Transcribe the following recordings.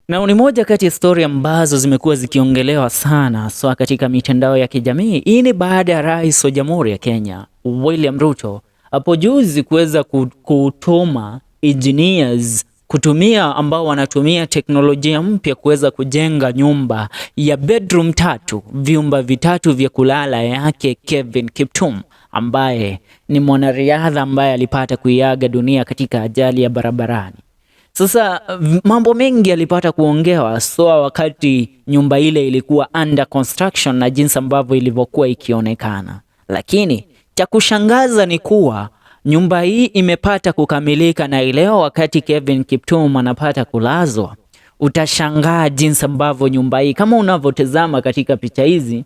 Na ni moja kati ya stori ambazo zimekuwa zikiongelewa sana haswa katika mitandao ya kijamii. Hii ni baada ya Rais wa Jamhuri ya Kenya William Ruto hapo juzi kuweza kutuma engineers kutumia ambao wanatumia teknolojia mpya kuweza kujenga nyumba ya bedroom tatu, vyumba vitatu vya kulala yake Kevin Kiptum ambaye ni mwanariadha ambaye alipata kuiaga dunia katika ajali ya barabarani. Sasa mambo mengi yalipata kuongewa so wakati nyumba ile ilikuwa under construction na jinsi ambavyo ilivyokuwa ikionekana, lakini cha kushangaza ni kuwa nyumba hii imepata kukamilika na leo wakati Kevin Kiptum anapata kulazwa, utashangaa jinsi ambavyo nyumba hii kama unavyotazama katika picha hizi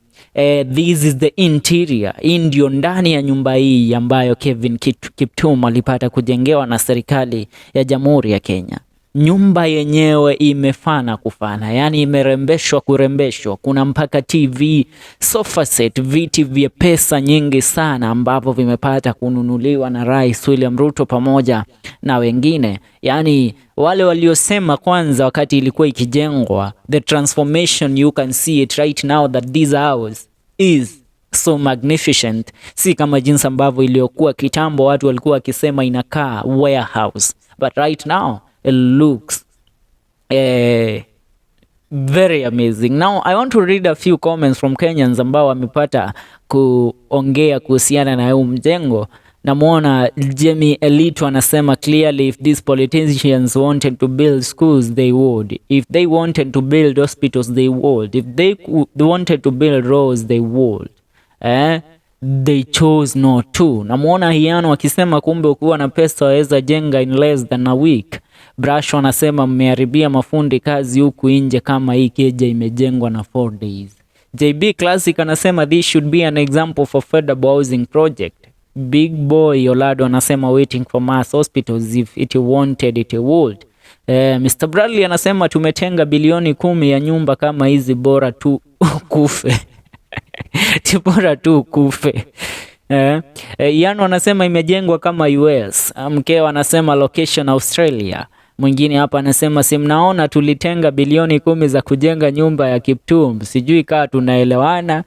this is the interior. Hii ndio ndani ya nyumba hii ambayo Kevin Kiptum alipata kujengewa na serikali ya Jamhuri ya Kenya. Nyumba yenyewe imefana kufana, yaani imerembeshwa kurembeshwa. Kuna mpaka TV, sofa set, viti vya pesa nyingi sana ambavyo vimepata kununuliwa na Rais William Ruto pamoja na wengine, yaani wale waliosema kwanza wakati ilikuwa ikijengwa, the transformation you can see it right now that this house is so magnificent, si kama jinsi ambavyo iliyokuwa kitambo, watu walikuwa wakisema inakaa warehouse, but right now it looks very amazing. Now I want to read a few comments from Kenyans ambao wamepata kuongea kuhusiana na huu mjengo. Namwona Jamie Elito anasema, "Clearly, if these politicians wanted to build schools, they would. If they wanted to build hospitals, they would. If they wanted to build roads, they would. Eh? They chose not to." Namwona Hiano akisema, "Kumbe ukiwa na pesa waweza jenga in less than a week." Brush anasema, "Mmeharibia mafundi kazi huku nje kama hii keja imejengwa na 4 days." JB Classic anasema, "This should be an example for affordable housing project." Big Boy Olado anasema, "Waiting for mass hospitals, if it wanted it would." Mr. Bradley anasema, "Tumetenga bilioni 10 ya nyumba kama hizi, bora tu kufe. Bora tu kufe." Yano anasema, "Imejengwa kama US." Mkeo anasema, "Location Australia." Mwingine hapa anasema, "Si mnaona tulitenga bilioni 10 za kujenga nyumba ya Kiptum, sijui kaa tunaelewana."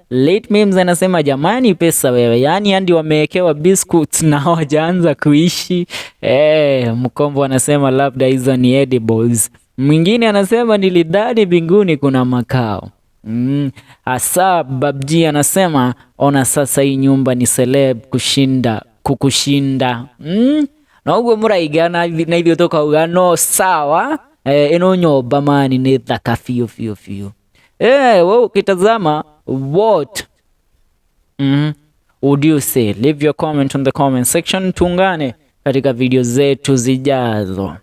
Late Memes anasema, "Jamani, pesa wewe, yaani hadi wamewekewa biscuits na hawajaanza kuishi." Mkombo anasema, "Labda hizo ni edibles." Mwingine anasema, "Nilidhani mbinguni kuna makao." Asa Babji anasema, "Ona sasa hii nyumba ni celeb kushinda kukushinda." Na uguo muraigana na ithuĩ tukauga no sawa, ĩno nyũmba mani nĩ thaka biũ biũ biũ. Wewe ukitazama, what would you say? Leave your comment on the comment section. Tuungane katika video zetu zijazo.